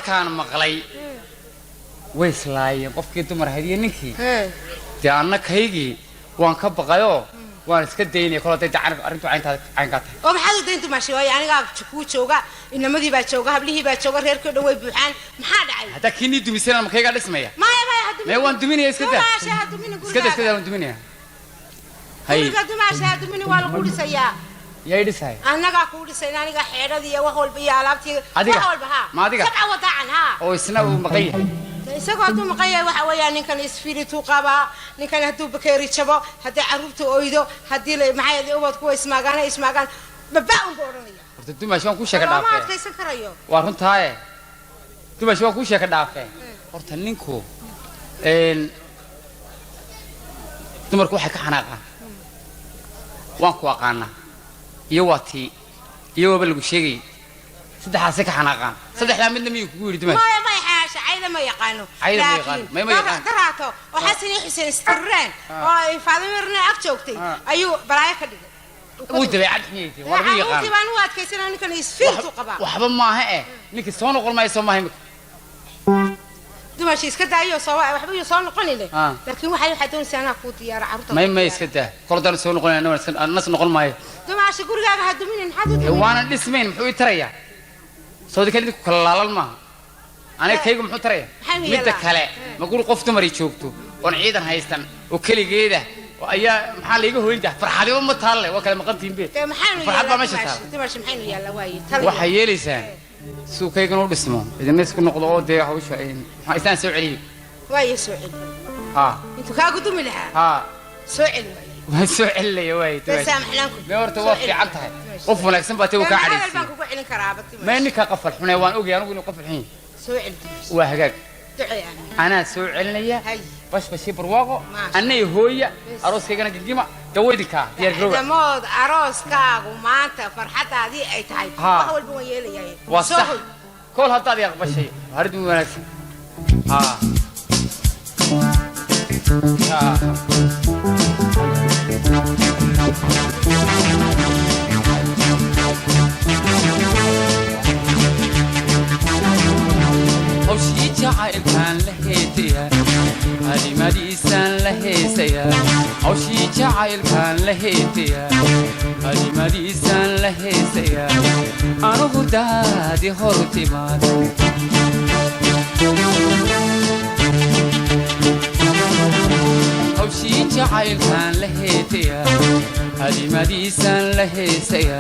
Markaan maqlay way islaayeen qofkii dumar ahayd iyo ninkii. Dee anna kaygii waan ka baqayoo waan iska daynaya kol hadday dacan arrintu cayntaa caynkaa tahay. Oo maxaad u dayn dumaashi? Waayo anigaa kuu jooga, inamadii baa jooga, hablihii baa jooga, reerkii o dhan way buuxaan. Maxaa dhacay? Haddaa kii nii dumisana ma kaygaa dhismaya? Maya, maya, ha dumin. Mee, waan duminaya, iska daa. Dumaashe, ha dumini. Iska daa, iska daa. Gurigaaga Waan duminaya, hay. Guriga, dumaashe, ha dumini, waa lagu dhisayaa. Yay dhisahay? Annagaa kuu dhisayna, aniga xeedhadii iyo wax walba iyo alaabtii. Adiga? Wax walba, ha. Ma adiga? Sabca wadaacan, ha. Oo isna uu maqan yahay? Isagoo hadduu maqan yahay, waxa weeyaan ninkan isfirituu qabaa. Ninkan hadduu bakeeri jabo, haddii carruurta oydo, haddii la maxay ubadku way ismaagaan, hay ismaagaan, babaa unba odhanaya. Horta dumaashi waan kuu sheeka Looma dhaafee. adkaysan karayo. Waa runtaaye, dumaashi, waan kuu sheeka dhaafee. Horta ninku dumarku waxay ka xanaaqaan waan ku aqaanaa iyo waa tii iyo waaba lagu sheegayay, saddexdaasay ka xanaaqaan. Saddexdaa midna miyuu kugu yidhi, dumaashi? Maya, maya, xaasha, cayda ma yaqaano. Cayda ma Laakiin yaqaano. May ma yaqaan. Daraato oo Xasan iyo Xuseen istirreen oo ay Faadimirna ag joogtay ayuu balaayo ka dhigay. Wuu dabeecad xun yahay, waa lagu Carruurtii yaqaan. baan u adkaysanaa, ninkan isfiirtuu qabaa. Waxba maaha eh, ninkii soo noqon maayo, soo maaha imika? Dumashi, iska daayo, soo waxba iyo soo noqonile. Laakiin waxaa doonaysaa anaa kuu diyaara carruurta. May Kuu may diyaara. Iska daa, kol haddaan soo noqonaya nas noqon maayo. Dumaashi, gurigaaga ha duminin, maxaad u Ee, duminin? Waanan dhismayn, muxuu ii tarayaa? Sawdi kale idinku kala laalan maaha, aniga kaygu muxuu taraya? Maxaa Midda yeelaa? kale, ma guri qof dumari joogto oon ciidan haystan oo keligeeda oo ayaa maxaa layga hoyn tahay? Farxadiba ma taalle, waa kala maqantihin be. Dee maxaanu Farxad baa yeelaa? meesha taal. Dumaashi, dumaashi, maxaynu yeelaa waaye taliya? Waxay yeelaysaan suu kaygana u dhismo, idina isku noqdo oo dee hawsha maxaa isaan soo celiyey. Waaye, soo celi. Ha. Intuu kaagu dumi lahaa. Ha. Soo celi waaye. Waan soo celinaya waaye. Dee Dumaashi. Saamaxnaan ku. Mee, horta Soo waa celi. fiican tahay. Dumaashi. Qof wanaagsan baa tay, uu kaa Dee hadal cadhaysiiyey. baan kugu celin karaa abati. Mee, ninkaa qafal xune waan ogay anigu inuu qafal xun yahay. Soo celi, dumaashi. Waa hagaag. Ducee aan. Anaa soo celinaya. Hay. Bashbashii barwaaqo. Maasha. Annay hooya arooskaygana gigima dawaydinkaa diyaar garooba. Damood arooskaagu maanta farxadaadii ay tahay. Ha. Wax walba waan yeelayaa. Waa Soo sax. hoy. Kool haddaad i aqbashay, arrin wanaagsan, ha ha. Hawshii jacaylkaan la heetaya, halimadiisaan la heesaya. Hawshii jacaylkaan la heetaya, halimadiisaan la heesaya, anugu daadi hor timaad. Hawshii jacaylkaan la heetaya, halimadiisaan la heesaya.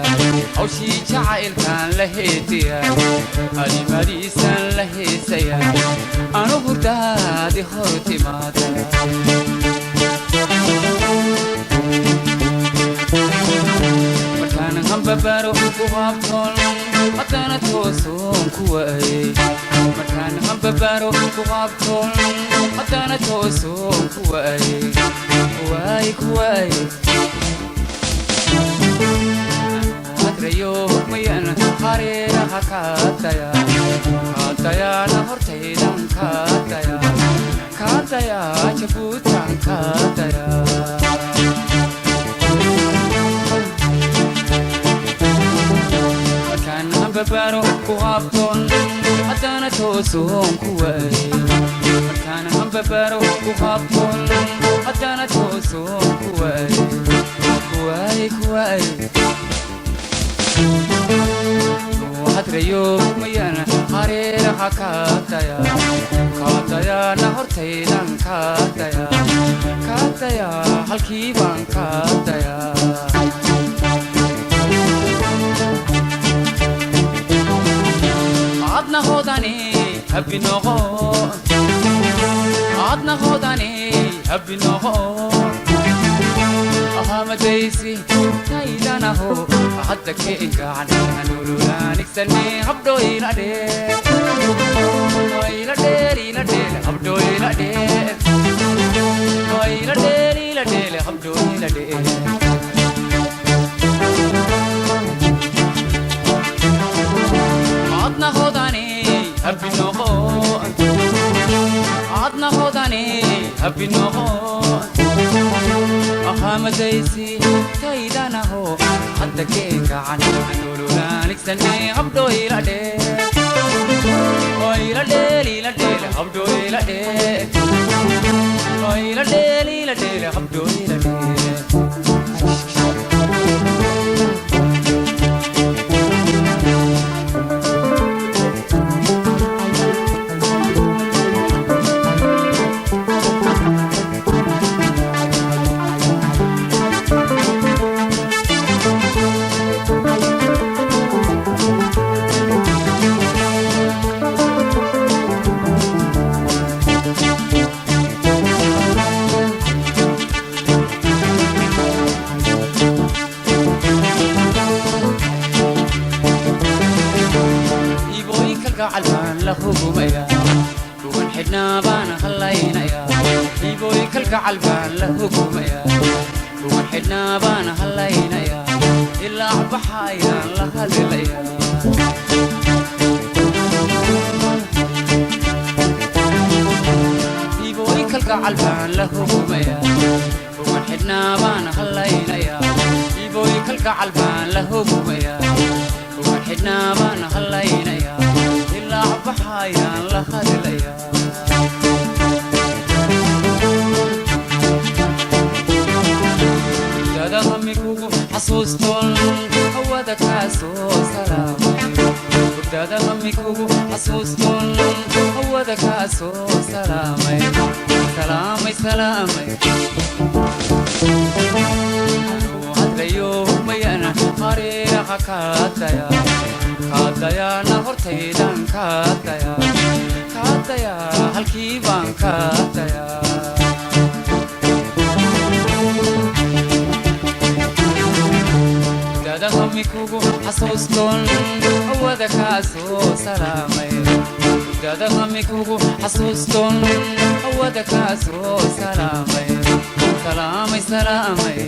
Hawshii jacaylkaan la heetaya, halimadiisaan la heesaya, anugu daadi hor timaada. Markaan hambabaro ku qaabtoon, haddana toosoon ku waayey. Markaan hambabaro ku qaabtoon, haddana toosoon ku waayey, waay ku waayey. Hadrayo mayan hareeraha kaataya, kaatayaana hortaydan kaataya, kaataya Jabuutan kaataya. Markaan hambabaro ku qaabtoon, haddana toosoon ku waayey. Markaan hambabaro ku qaabtoon, haddana toosoon ku waayey, ku waayey, ku waayey. Hadrayo mayan hareeraha kaataya, kaatayaana hortaydan kaataya, kaataya halkii baan kaataya. Adna hodane habbi noqo, adna hodane habbi noqo. Ahamadaysi taydanaho hadda keengacan anululaanigsane habdho ila dheer, ila dheer, ila dheer, habdho ila dheer, ila dheer, ila dheer, habdho ila dheer. Adna hodane habbi noqo, adna hodane habbi noqo. Ahamadaysi taydanaho hadda keengacan anululaanigsane habdho ila dheer, ila Habdho ila dheel, ila dheel, ila dheel, habdho ila dheel. Ibooyinka gacal baan la hugumayaa, dhugan xidhnaa baan hallaynayaa. Ibooyinka gacal baan la hugumayaa, dhugan xidhnaa baan hallaynayaa, ilaa baxayaan la hadlayaa. Ibooyinka gacal baan la hugumayaa, dhugan xidhnaa baan hallaynayaa. Ibooyinka gacal baan la hugumayaa, dhugan xidhnaa baan hallaynayaa, ilaa baxayaan la hadlayaa. Hurdada mikugu xasuustoon hawada kaa soo salaamay, hurdada mikugu xasuustoon hawada kaa soo salaamay, salaamay, salaamay. Anuu hadlayo mayana hareeraha kaadaya, kaadayaana hortaydan kaadaya, kaadaya halkii baan kaadaya. Hurdada mikugu xasuustoon hawada kaa soo salaamay, hurdada mikugu xasuustoon hawada kaa soo salaamay, salaamay, salaamay.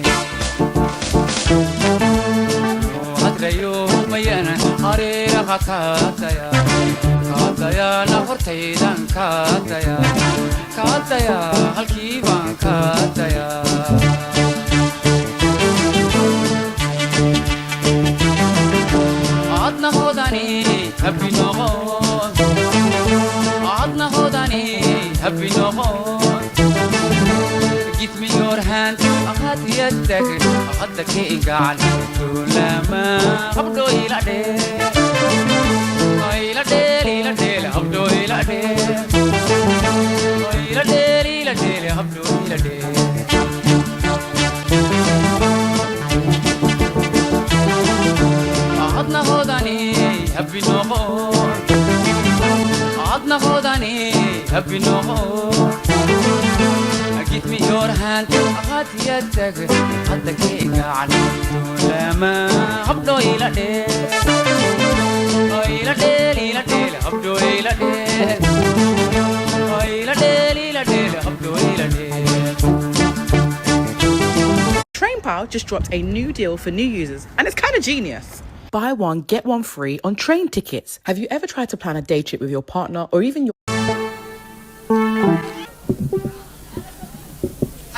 Hadlayo mayana hareeraha kaadaya, kaadayaana hortaydan kaadaya, kaadaya halkii baan kaadaya. Adna hodani habbi noqon, adna hodani habbi noqon. Give me your hand, أخذ يدك، أخذك gacan tulama. Habdho ila dheel, ila dheel, ila dheel, habdho ila dheel, ila dheel, ila dheel, habdho ila dheel. Adna hodani habbi noqon, adna hodani habbi noqon. Give me your hand, أخذ يدك، أخذك gacan tulama. Habdho ila dheel, ila dheel, ila dheel, habdho ila dheel, ila dheel, ila dheel, habdho ila dheel. TrainPal just dropped a new deal for new users, and it's kind of genius. Buy one, get one free on train tickets. Have you ever tried to plan a day trip with your partner or even your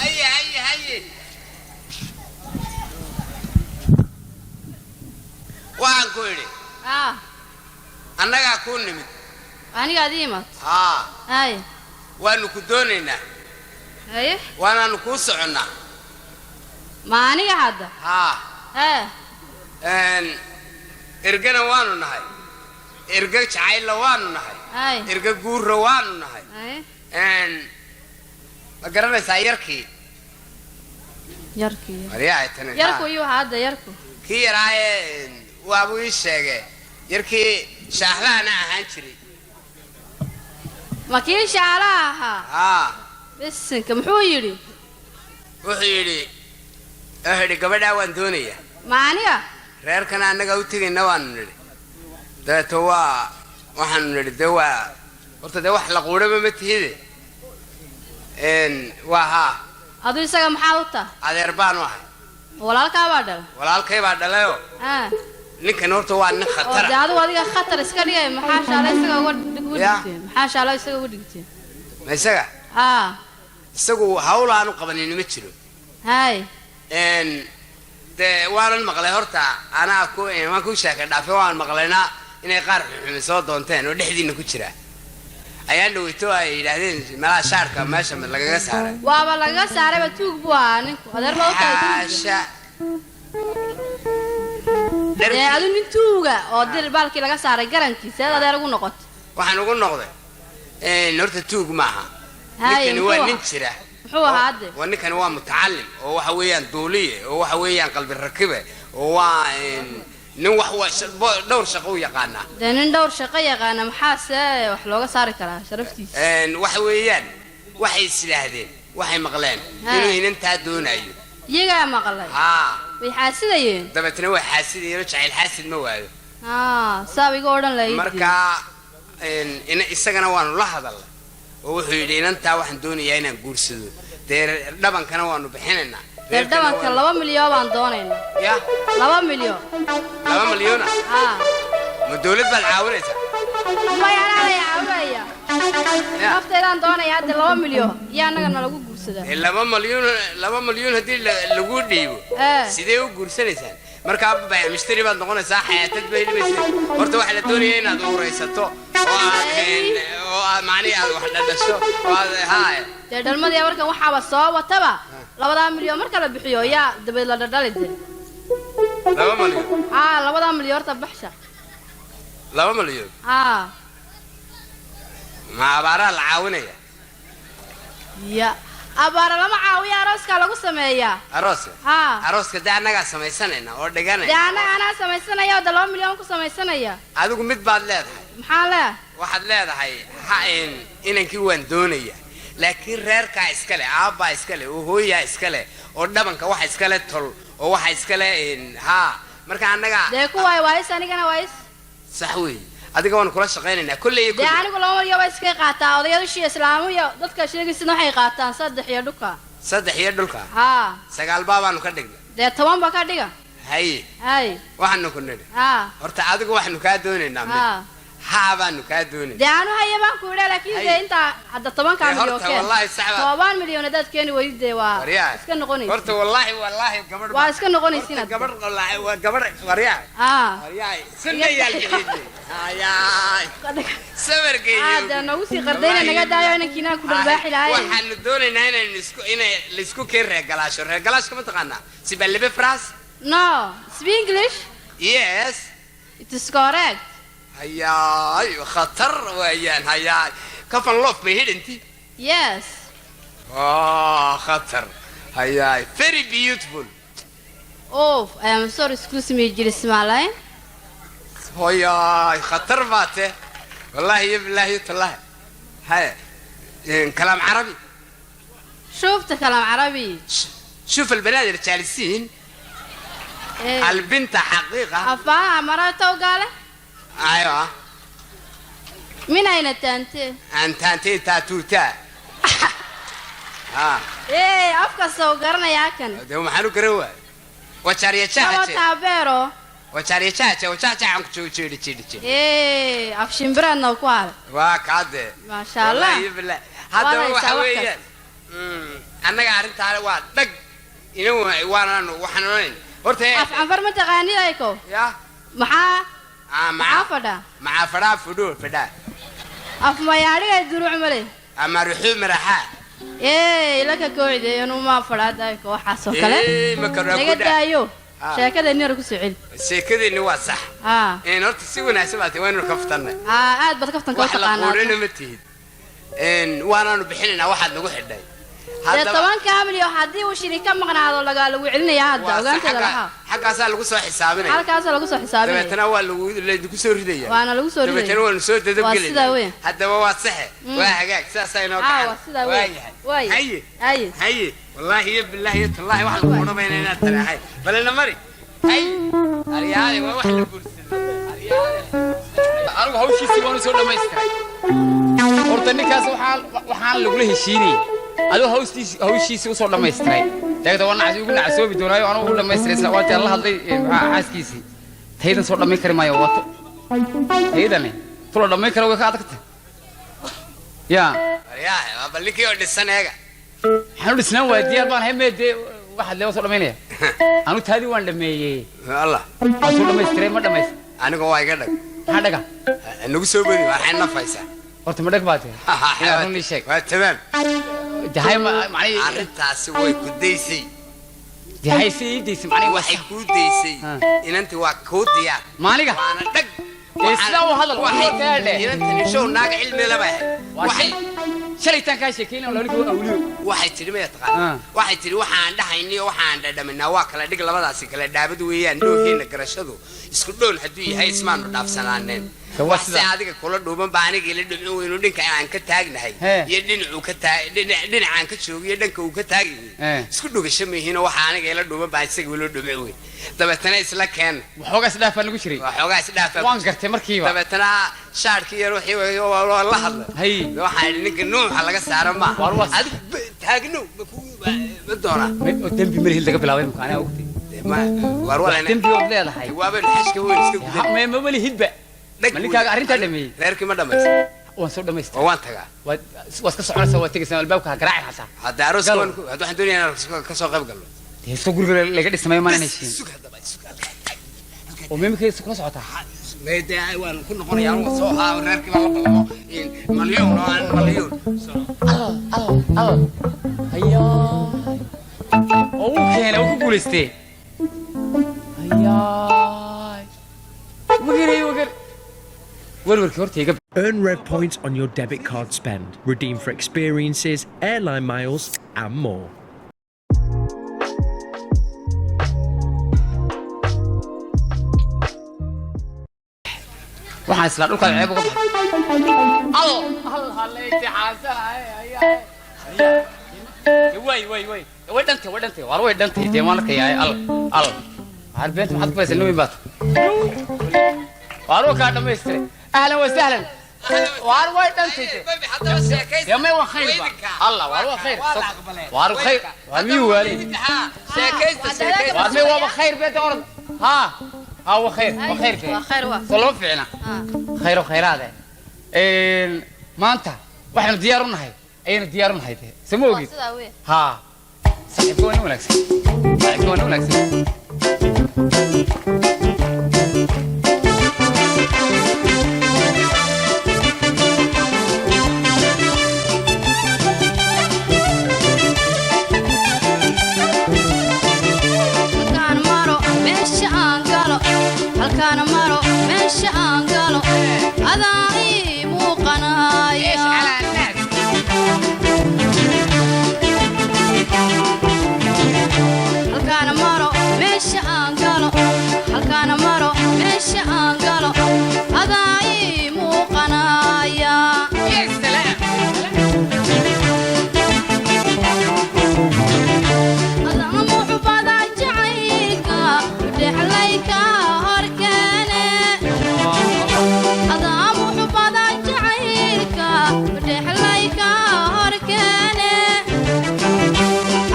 Haye, haye, haye, waxaan ku idhi, annagaa kuu nimid. Aniga adii imad? Haa. Haye. Waannu ku doonaynaa. Haye. Waanaannu kuu soconnaa. Ma aniga hadda? Haa. Hee. Ergana waanu nahay, erga jacaylla waanu nahay. Haye. Erga guurra waanu nahay. Haye. Ma garanaysaa yarkii? Yarkii? Waryahay tani. Yarku iyo waxa hadda yarku? Kii yaraaye waabuu ii sheege, yarkii shaaxlahana ahaan jiray. Ma kii shaalaha ahaa? Haa. Bisinka, muxuu yidhi? Wuxuu yidhi gabadhaa waan doonayaa. Ma aniga? Reerkana annagaa u tegayna waanu nidhi. Dabeeto waa waxaanu nidhi, dee waa horta dee wax la quudhaba ma tihide. Waa haa. Adu isaga maxaa u tah? Adeer baanu ahay. Walaalkaa baa dhala? Walaalkay baa dhalayoo. Ninkan horta waa nin Oo dee khatara. Adigu adiga khatar iska dhigay, maxaa shaala isaga uga Ya. dhigteen? Maxaa shaala isaga uga dhigteen? Ma isaga? Haa. Isagu hawl aanu qabanin ma jiro. Hay. Dee waanan maqlay horta, anaa ku waan ku sheekay dhaafay, waan maqlaynaa inay qaar xuxumi soo doonteen oo dhexdiina ku jira. Ayaan dhaweyto ay yidhaahdeen malaha shaarka meesha mid lagaga saaray. Waaba lagaga saarayba, tuug buu ahaa ninku. Adeer ma u tahay tuuga? Xaasha. Dee adu nin tuuga oo dil baalkii laga saaray garankiisa eed adeer ugu noqoto. Waxaan ugu noqday, horta tuug maaha. Haye, ninkani waa muxuu nin ahaa? Jira. Muxuu ahaa hadde? Waa ninkani waa mutacalim oo waxa weeyaan duuliye oo waxa weeyaan qalbi rakibe oo waa nin wax dhowr shaqo u yaqaanaa. Dee nin dhowr shaqo yaqaana maxaa see wax looga saari karaa sharaftiisa? Waxa weeyaan waxay is yidhaahdeen, waxay maqleen inuu inantaa doonayo. Iyagaa maqlay? Haa. Way xaasidayeen. Dabeetna waa xaasidayeen oo jacayl xaasid ma waayo. Aa, saab iga odhan lahayd. Marka isagana waanu la hadalnay oo wuxuu yidhi inantaa waxaan doonayaa inaan guursado, dee dhabankana waanu bixinaynaa. Dee reerkana dhabanka 2 milyan baan doonaynaa. Ya? 2 milyan. 2 milyuuna? Haa. Ma dawlad baad caawinaysaa? Maya, anaa la caawinaya. Ya. Naftaydaan doonaya hadda 2 milyan iyo annaga nalagu guursadaa. Dee 2 malyuun, 2 malyuun haddii lagu dhiibo, sidee u guursanaysaan? Markaa mushtari baad noqonaysaa, xayaatad bay dhibaysaa. Horta waxaa la doonaya inaad uuraysato oo aad oo aad macnihi aad wax dhadhasho oo aad haa. Dee dhalmadii markan waxaaba soo wataba 2-daa milyan marka la bixiyo yaa dabeed la dhadhali dee. 2 malyuun? Haa, 2-daa milyan horta baxsha. 2 malyuun? Haa. Ma abaaraa la caawinaya? Ya, abaara lama caawiya, arooskaa lagu sameeyaa. Arooska? Haa. Arooska dee annagaa samaysanayna oo dee dhiganayna. Annaga anaa samaysanaya oo de 2 milyan ku samaysanaya. Adigu mid baad leedahay. Maxaa leeyahay? Waxaad leedahay ha inankii waan doonaya, laakiin reerkaa iska leh, aabbaa iska leh oo hooyaa iska leh oo dhabanka waxa iska leh tol oo waxa iska leh haa, marka annaga Dee kuwaay waa is, anigana waa is. Sax wey, adiga waan kula shaqaynaynaa kolley iyo Dee kolley. anigu 2 milyan baa iska qaataa, odayadushii islaamu iyo dadka sheegaysidna waxay qaataan saddex iyo dhulka. Saddex iyo dhulka? Haa. Sagaal baa baanu ka dhignay. Dee 10 ba ka dhiga. Haye. Hay. Waxaanu ku nidhi, horta adigu waxaanu kaa doonaynaa mid, haa baanu kaa doonaynaa. Dee anu haye baan ku idhaa, laakiin dee Haye. intaa hadda 10-kaa Dee milyan horta keen. Wallaahi sax 10 milyan haddaad keeni weydid dee waa Waryaa. iska noqonaysa. Horta wallaahi wallaahi gabadh Waa iska noqonaysiin horta hadda. Gabadh wallaahi waa gabadh, waryaa. Waryaa, sunna yaal bixinay hayaay sabarkeeyo. Aa, dee noogu sii qardayna, naga daayo inankiinaan ku dharbaaxi lahay. Waxaanu doonaynaa inaynu isku inay laisku keen reergalaasho. Reergalaashka ma taqaanaa? Sibalebe fras. No, speak English. Yes. It is correct. Hayaay, khatar weeyaan. Hayaay, kafan loof bay hidhanti. Yes. Oh, khatar, hayaay, very beautiful. Oh, I am sorry, excuse me, jirismaalayn. Hayaay, khatar baate, wallahi iyo bilaahi tallahi. Haya, كلام عربي. شفت كلام عربي. شوف البنات اللي جالسين. إيه. البنت حقيقة. أفا مرة وقاله. ايوه. من أين أنت؟ انت انت تاتوتا ها. إيه، afka soo garanayaa kan. De maxaan u garan waay? Wajaariya Soo jaaje. taabeero. Wajaariya jaaje wajaaja aan ku jeedi jeedi jeedi. Ee, af shimbiraadna ku hada. Waa kaade. Maasha Allah. Wallaahi billah. Haddaba Waa waxa haysaa wax. weeyaan annaga arrintaana waa dhag ina waanaan waxaan odhanayn horta. Af canfar ma taqaanid ayko? Ya. Maxaa ah maxaa maxaa fadhaa? Maxaa fadhaa? Fudhuu fadhaa. Af mayaadhiga duruuc male. Ama ruxuu maraxaa. Ee, ilaka koocide inuu ma fadhaa ayko waxaas oo kale. Ee, ma karaa naga ku dhaa. daayo. Ah. Sheekada niyar ku soo celi. Sheekadeenni waa sax. Horta si wanaagsan baa tahay, waynu kaftannay. Aa, aad baad kaftanka u wax la taqaanaa. quudhana ma tihid. Waanaanu bixinaynaa waxaad nagu xidhay. Dee 10-kaa milyan haddii uu shilin ka maqnaado lagaa lagu celinayaa hadda. Waa sax, ogaanteeda lahaa. Xaggaasaa lagu soo xisaabinaya. Halkaasaa lagu soo xisaabinaya. Dabeetana waa lagu laydinku soo ridaya. Waana lagu soo ridaya. Dabeetana waanu soo Waa sidaa dadabgelayna. weyn. Haddaba waa saxe. Waa hagaag, saasaa inoo Aa, gacan. waa sidaa weyn. Waayahay. Waay. Haye. Haye. Haye, wallaahi iyo bilaahi iyo tallaahi wax lagu odhanayna inaad tareexay balena mari. Haye aryaale, waa wax la guursaday aryaale. Anigu hawshiisii waanu soo dhammaystiray. Horta ninkaas waxaan lagula heshiinayay adoo hawshiisii usoo dhammaystiray daegta waa nacas igu nacasoobi doonaayo. Anugu u dhammaystiray isla waatii aan la hadlay maxaa xaaskiisii taydan soo dhammayn kari maayo wato taydani tula dhammayn kara way ka adagtay ya. Aryaale, waa bal ninkii oo dhisan eega. Waxaan u dhisnaan waaya, diyaar baan ahay mee. Dee waxaad lee waan soo dhammaynaya, anu taadii waan dhammeeyey. Allah. Waan soo dhammaystiray, ma dhammays. Aniga waa iga dhag. Maxaa dhaga? Nagu soo bodi, waxay nafaysaa. Horta ma dhag baa tahay? Inaad run ii sheeg. Waa tamaam. Dahay macnihii Arrintaasi way ku daysay. Dahay si ii daysay macnihii. Waxay kuu daysay. Inanti waa kuu diyaar. Maaniga? Waana dhag. Dee sidaa u hadal, Waxay waxay gaadhe. Inantani show naaga cilmi laba ahayd. Waa Waxay shalaytaan kaa sheekeynaa laba ninka awliyo. Waxay tidhi maya taqaan? Waxay tidhi waxaan dhahayniyo waxaan dhadhaminaa waa kala dhig, labadaasi kala dhaabad weeyaan. Dhooheenna garashadu isku dhoon hadduu yahay ismaanu dhaafsanaaneen. Ka waa Wax si sidaa. adiga kula dhuuban baa aniga ila dhumcin weynu dhinka aan ka taagnahay iyo dhinacuu ka taag dhinacaan ka joogiyo dhanka uu ka taagyahay isku dhugasho mihiino. Waxa aniga ila dhuuban baa isaga ila dhumcin weyn, dabeetana isla keena. Waxoogaa isdhaaf baa nagu jiray. Waxoogaa isdhaafaa. Waan gartay markiiba. Dabeetana shaarkii yar wixii waa la hadlay. Waxaan idhi ninka nuuxa laga saaro maaha. Waar waa Adigu taagno ma ku ma doonaa? Oo dembi malihid laga bilaabay imika anaa ogtay. Waar Wax walaa dembi ood leedahay. Waabaynu xashka weyn iska gudan. Ma malihidba. Dhag Ma ninkaaga weyn. arrintaa dhameeyey? Reerkii ma dhamaysa? Waan soo dhamaystay. Oo waan tagaa. Waad waad iska soconaysaa, waad tegaysaa, albaabka ha garaacin xataa. Hadda arooska Galo. waan ku hadda waxaan doonayaa inaan ka soo qayb galno. Dee soo guriga laga dhismayo maanaan heshiin. Sug haddaba, sug. Oo mimikaysa kula socotaa. Meede waan ku noqonayaa, waan soo haa reerkii baan la ballamo malyuun oo aan malyuun. Al al al, hayaay, oo uu keenay, uu ku guulaystay. Hayaay, wageray wager, werwerkii horta iga. Earn Red points on your debit card spend. Redeem for experiences, airline miles, and more. Waxaan islaa dhulkaad ceeb uga baxay. Al al halay hayaay, way way way, way dhantay, way dhantay, waar way dhantay. Dee waan arkayaa. Al al, waar beenta maxaad ku faysan numin baad. Waar waa kaa dhamaystiray. Ahlan wa sahlan. Waar way dhantay dee. Haddaba sheekaysta. Dee may waa khayr ba alla, waar waa khayr, waar khayr, waar miyuu waalay? Sheekaysta, sheekaysta. Waar may waaba khayr beenta orod. Ha ha, waa khayr, waa khayr. Waa khayr waa. Soo lama fiicna? Khayr oo khayraade. Maanta waxaynu diyaar u nahay, ayaynu diyaar u nahay dee, soo ma Waa ogid? sidaa wey. Haa, saaxiibka waa nin wanaagsan, saaxiibka waa nin wanaagsan. Halkaan maro meesha aan galo, halkaan maro meesha aan galo, adaa ii muuqanaya. Halkaan maro meesha aan galo, halkaan maro meesha aan galo, adaa ii muuqanaya. Adaa muxubada jacaylka dhexlayka horkeene, adaa muxubada jacaylka dhexlayka horkeene,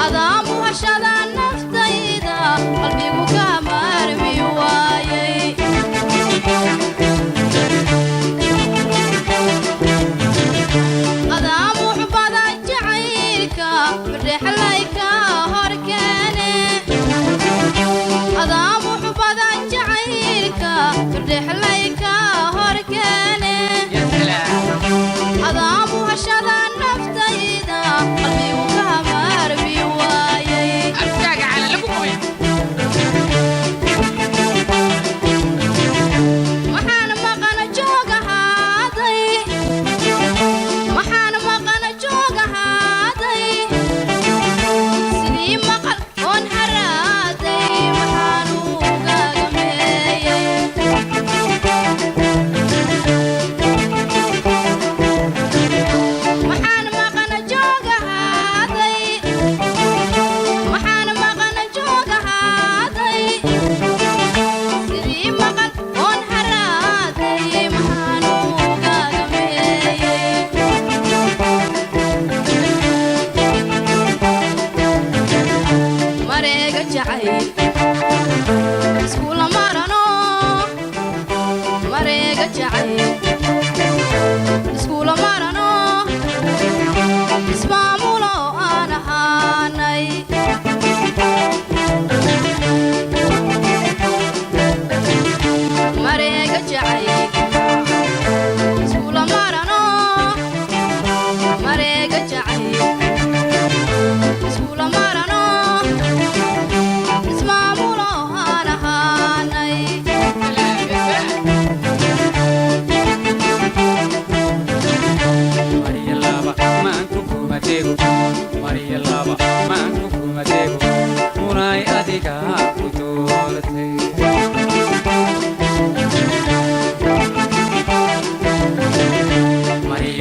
adaa muhashada naftayda qalbigu ka maarmi waayey. Adaa muxubada jacaylka dhexlayka horkeene, adaa muxubada jacaylka dhexlayka horkeene, adaa muhashada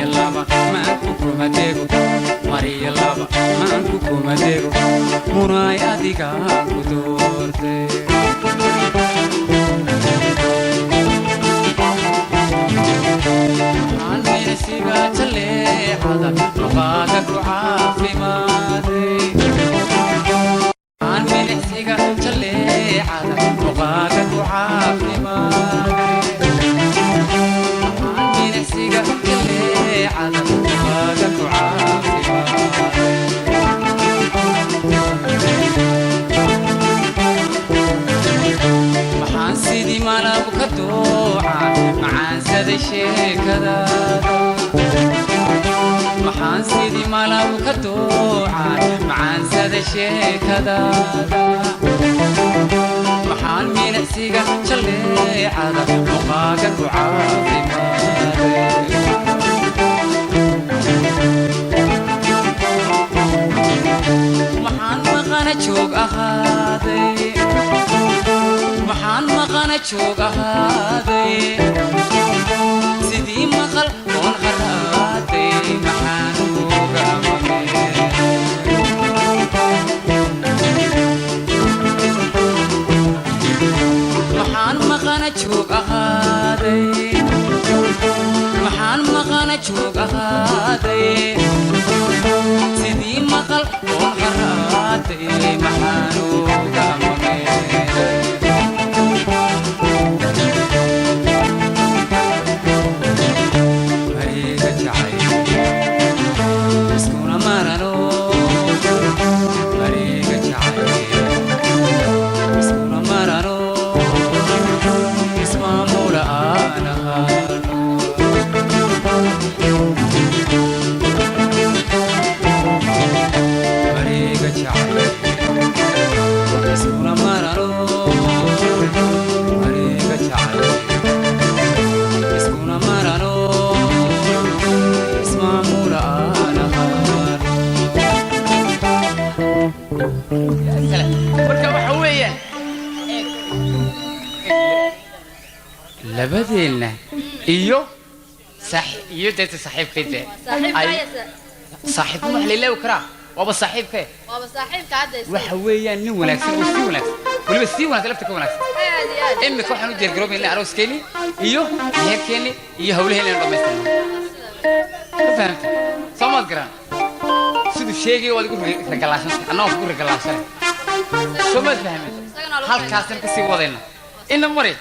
Mariya laba maanku kuma dego, Mariya laba maanku kuma dego, munaay adigaan ku doortay. Maxaan minisiga jaleecada muqaaga ku caafimaaday? Maxaan milicsiga jaleecada muqaaga ku caafimaaday? Maxaan milicsiga jaleecada muqaaga ku caafimaaday? Maxaan sidii malab ka dooca macaansaday sheekadaada? Maxaan sidii malab ka dooca macaansaday sheekadaada? Maxaan milicsiga jaleecada muqaaga ku caafimaaday? Maxaan maqana joog ahaaday? Maxaan maqana joog ahaaday? Sidii maqal oon haraaday maxaan uga maqeen? Maxaan maqana joog ahaaday? Maxaan maqana joog ahaaday? Sidii maqal oon haraaday maxaan uga maqeen? Mariga jacayl iskuna marano, mariga jacayl iskuna marano, ismaamula aan ahaano. Mariga jacayl iskuna marano, mariga jacayl iskuna marano, ismaamula aan ahaano. Marka waxa weeyaan labadeenna iyo saax iyo deeta saaxiibkay dee. Saaxiibka wax la ilaawi karaa, waaba saaxiibkee. Waaba saaxiibka hadda isaga. Waxa weeyaan nin wanaagsan oo sii wanaagsan, weliba sii wanaagsan, lafta ka wanaagsan. Aad iyo aad. Imika waxaan u diyaargaroobaynaa arooskeenni iyo meherkeenni iyo hawlaheenni inaan dhammaystirno. Ma fahamtay? Soo maad garan siduu sheegay waad igu ragalaashantahay, anna waan kugu ragalaashanay. Soo maad fahmin? Isagana waa lagu Halkaasna kasii wadayna ina mari.